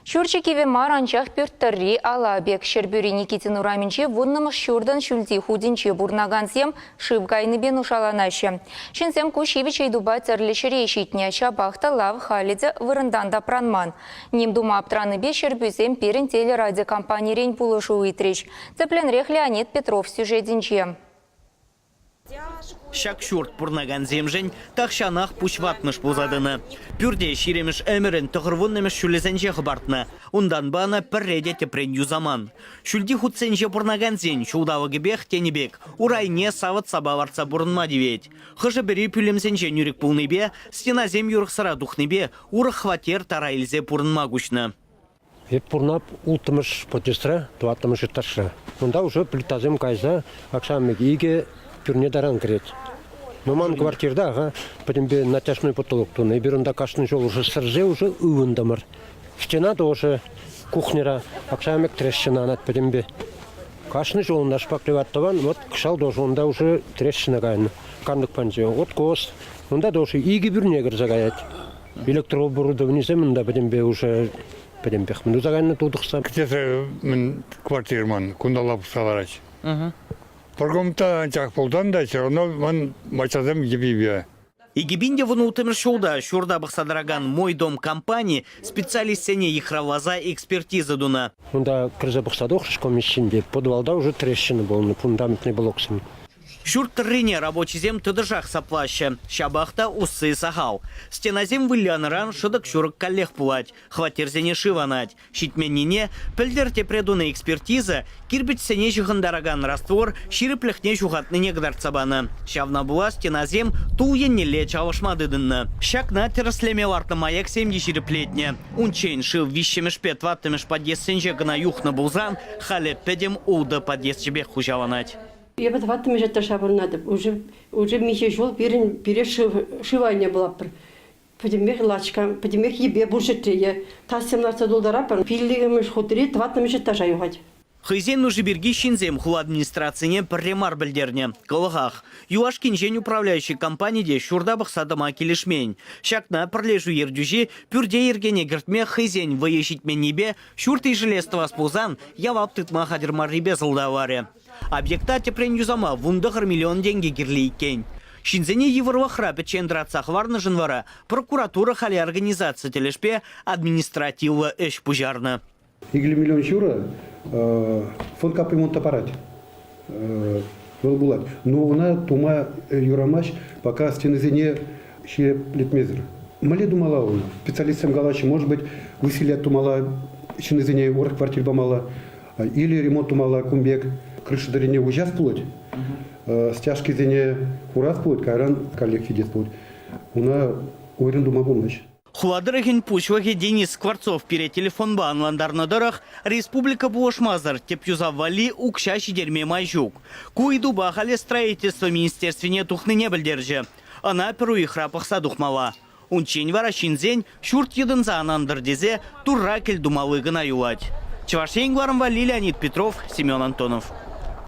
Ҫурчӗ кивӗ мар, анчах пӳрт тӑрри ала пек. Ҫӗрпӳри Никитин урамӗнче вуннӑмӗш ҫуртӑн ҫӳлти хутӗнче пурӑнакансем шыв кайнипе нушаланаҫҫӗ. Ҫынсем ку ҫивӗч ыйтупа тӗрлӗ ҫӗре ҫитнӗ, ҫапах та лав халӗ те вырӑнтан тапранман. Ним тума аптранипе ҫӗрпӳсем пирӗн телерадиокомпанирен пулӑшу ыйтрӗҫ. Тӗплӗнрех Леонид Петров сюжетӗнче. Ҫак ҫурт пурӑнакансемшӗн тахҫанах пуҫ ватмӑш пулса тӑнӑ. Пӳрте ҫирӗмӗш ӗмӗрӗн тӑхӑрвуннӑмӗш ҫулӗсенче хӑпартнӑ. Унтанпа ӑна пӗрре те тӗпрен юсаман. Ҫӳлти хутсенче пурӑнакансен ҫулталӑкӗпех тенӗ пек урайне савӑт-сапа лартса пурӑнма тивет. Хӑшӗ-пӗри пӳлӗмсенче нӳрӗк пулнипе, стенасем юрӑхсӑра тухнипе урӑх хваттер тара илсе пурӑнма куҫнӑ. Эп пурнап улттӑмӗш подъездра, тӑваттӑмӗш этажра. Унта уже плитасем кайса акшамик икӗ пӳрне таран кӗрет. Но ман квартирта ага, пӗтӗмпе натяжной потолок тунӑ. Эпир унта кашни ҫул уже сӗрсе уже ывӑнтӑмӑр. Стена тоже кухньӑра акшамик трещина анать пӗтӗмпе. Кашни ҫул унта шпаклевать тӑван, вот кӑҫал тоже унта уже трещина кайнӑ. Кантӑк панче откос. Унта тоже икӗ пӳрне кӗрсе каять. Электрооборудованисем унта пӗтӗмпе уже пӗтӗмпех мӗн туса кайнӑ тутӑхса. Кӗтесе мӗн квартира ман кунталла пӑхса ларать. Пӗркунта анчах пулсан та все равно ман маччасем йӗпипе. 2016 ҫулта ҫурта пӑхса тӑракан «Мой дом» компани специалистсене йыхравласа экспертиза тунӑ. Унта кӗрсе пӑхса тухрӗҫ комиссинче, подвалта уже трещина пулнӑ, фундаментный блоксем. Ҫурт тӑррине рабочисем тӑтӑшах саплаҫҫӗ. Ҫапах та усси сахал. Стенасем вылянӑран шӑтӑк-ҫурӑк каллех пулать, хваттерсене шыв анать. Ҫитменнине, пӗлтӗр тепре тунӑ экспертиза кирпӗчсене ҫыхӑнтаракан раствор ҫирӗплӗхне ҫухатнине кӑтартса панӑ. Ҫавна пула стенасем тул еннелле чалӑшма тытӑннӑ. Ҫакна тӗрӗслеме лартнӑ маяксем те ҫирӗплетнӗ. Унччен шыв виҫҫӗмӗшпе тӑваттӑмӗш подъездсенче кӑна юхнӑ пулсан, халӗ пӗтӗм ултӑ подъезчӗпех хуҫаланать. Эпӗ тӑваттӑмӗш этажа пурӑнатӑп. Уже, уже миҫе ҫул пирӗн пире шыв, шыв айне пулатпӑр. Пӗтӗмпех лачка, пӗтӗмпех йӗпе пур ҫӗртре те. Тазсем лартса тултаратпӑр. Пиллӗкмӗш хутри тӑваттӑмӗш этажа юхать. Хӑйсен нуши пирки ҫынсем хула администрацине пӗрре мар пӗлтернӗ. Кӑлӑхах. Юлашкинчен управляющи компани те ҫурта пӑхса тӑма килӗшмен. Ҫакна пӗрлешӳ ертӳҫи пӳрте йӗркене кӗртме хӑйсен вӑйӗ ҫитменнипе ҫурт ишӗлес тӑвас пулсан явап тытма хатӗр маррипе сӑлтавларӗ. Объекта тӗпрен юсама 19 миллион тенкӗ кирлӗ иккен. Ҫынсене йывӑрлӑхра пӗччен тӑратса хӑварнӑшӑн вара прокуратура халӗ организаци тӗлӗшпе административлӑ ӗҫ пуҫарнӑ. Икӗ миллион ҫурӑ фонд капремонта парать. Вӑл пулать. Но ӑна тума юрамасть, пока стенасене ҫирӗплетмесӗр. Мӗнле тумалла ун? Специалистсем калаҫҫӗ, может быть, выселять тумалла, ҫыннисене урӑх квартир памалла. Или ремонт тумалла кун пек крыша тӑррине уҫас пулать, стяжкисене хурас пулать, кайран каллех ҫитес пулать. Уна уйрӑм тума пулмасть. Хула тӑрӑхӗн пуҫлӑхӗ Денис Скворцов пире телефонпа ӑнлантарнӑ тӑрӑх, республика пулӑшмасӑр тӗп юсав валли укҫа ҫитерме май ҫук. Ку ыйтупа халӗ строительство министерствине тухнине пӗлтерчӗ. Ӑна пӗр уйӑхра пӑхса тухмалла. Унччен вара ҫынсен ҫурт йӑтӑнса ан антӑр тесе Турра кӗл тумалли кӑна юлать. Чӑваш Ен кӑларӑм валли Леонид Петров, Семен Антонов.